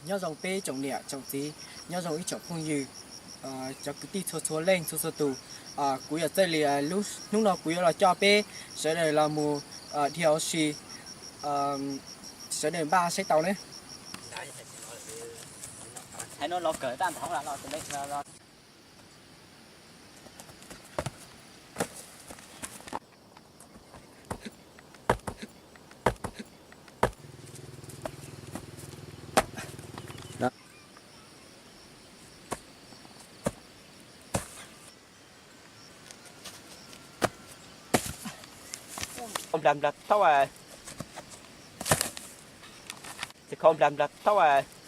Nyob zoo peb tsoom niam tsoom txiv, nyob zoo ib tsoom phooj ywg, cov kwv tij txhua txhua leej txhua txhua tus. Kuv yog Txawj Lis, lub hnub no kuv yuav los coj peb sawv daws los mus dhia ua si, sawv daws npaj saib tau ne. Nplas nplas thaub, tsis kho nplas nplas thaub.